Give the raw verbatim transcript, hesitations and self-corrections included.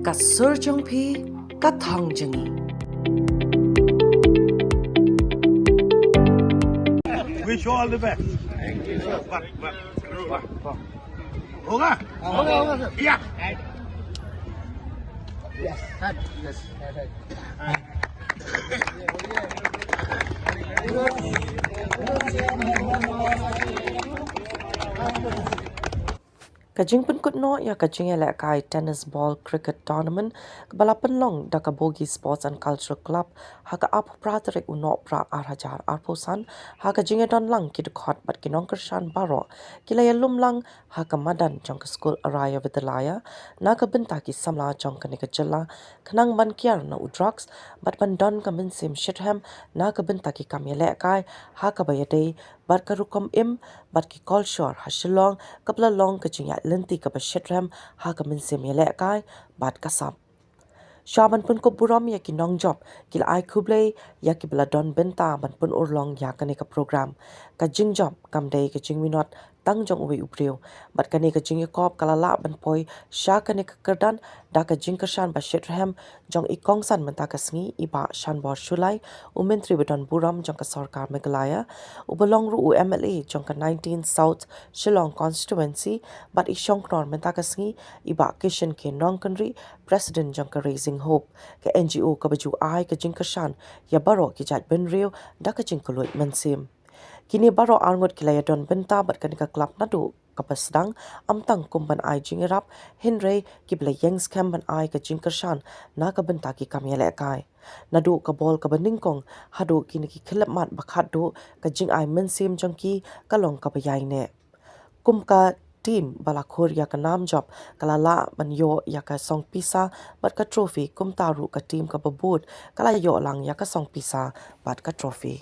Ka sur jong phi, ka thong jong ngi. Wish you all the best. Hoga? Hoga, hoga, sir. Yeah. Yes. Yes. Ka jingpynkut noh ïa ka jingïalehkai tennis ball cricket tournament kaba la pynlong da ka Bogi Sports and Cultural Club ha ka arphew phra tarik u Nohprah ar hajar arphew san, ha ka jingïadon lang ki dkhot bad ki nongkyrshan baroh ki la ïalum lang ha ka madan jong ka skul Arya Vidyalaya na ka bynta ki samla jong kane ka jylla, khnang ban kiar na u drugs bad ban don ka mynsiem shitrhem na ka bynta ki kam ïalehkai ha kaba ïadei bad ka rukom im bad ki kolshor ha Shillong, kaba la long ka jingïaid lynti kaba shitrhem ha ka mynsiem ïalehkai bad ka sap. Sha ban pynkup burom ïa ki nongjop, ki la ai khublei ïa kiba la don bynta ban pynurlong ïa kane ka program. Ka jingjop kam dei ka jingminot tang jong uwei u briew, bad kane ka jingïakop ka la lah ban poi sha kane ka kyrdan da ka jingkyrshan ba shitrhem jong i kongsan mynta ka sngi, i Bah Shanbor Shullai, u Myntri ba don burom jong ka Sorkar Meghalaya, uba long ruh u M L A jong ka nineteen South Shillong Constituency, bad i Shongknor mynta ka sngi, i Bah Kishen K Nongkynrih, President jong ka Raising Hope, ka N G O kaba ju ai ka jingkyrshan ïa baroh ki jait bynriew da ka jingkylluid mynsiem. Kine baroh arngut ki la ïadon bynta bad kane ka club naduh kaba sdang, ym tang kum ban ai jingïarap, hynrei kiba la ïeng skhem ban ai ka jingkyrshan na ka bynta ki kam ïalehkai. Naduh ka bol kaba nyngkong haduh kine ki khyllipmat ba khatduh, ka jingai mynsiem jong ki ka long kaba ïaineh. Kum ka team ba la khur ïa ka nam jop, ka la lah ban ïoh ïa ka song pisa bad ka trophy, kumta ruh ka team kaba bud ka la ïoh lang ïa ka song pisa bad ka trophy.